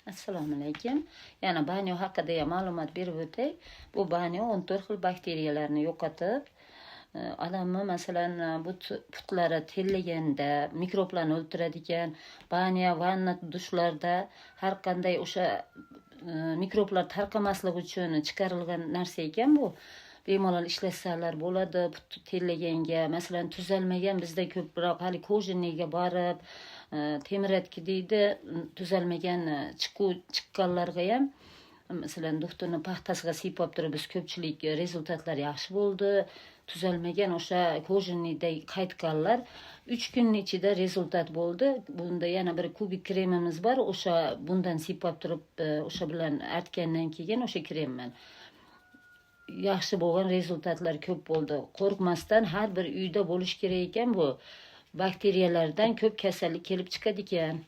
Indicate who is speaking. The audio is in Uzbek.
Speaker 1: Assalomu alaykum. Yana баня haqida ham ma'lumot berib o'tay. Bu баня 14 xil bakteriyalarni yo'qotib, odamni, masalan, bu putlari terlaganda mikroblarni o'ldiradigan, баня, vanna, dushlarda har qanday o'sha mikroblar tarqamasligi uchun chiqarilgan narsa ekan bu. Bemalol ishlatsalar bo'ladi put terlaganga. Masalan, tuzalmagan, bizda ko'proq hali кожаный ga borib, temiratki deydi, tuzalmagan chiqqanlarga ham, masalan, doktorni paxtasiga siypab turib, biz ko'pchilik результат lar yaxshi bo'ldi. Tuzalmagan o'sha кожаный da qaytganlar 3 kunni ichida результат bo'ldi. Bunda yana bir kubik kremimiz bor, o'sha bundan siypab turib, o'sha bilan artgandan keyin o'sha krem bilan yaxshi bo'lgan результат lar ko'p bo'ldi. Qo'rqmasdan har bir uyda bo'lishi kerak ekan bu. Bakteriyalardan ko'p kasallik kelib chiqadi ekan.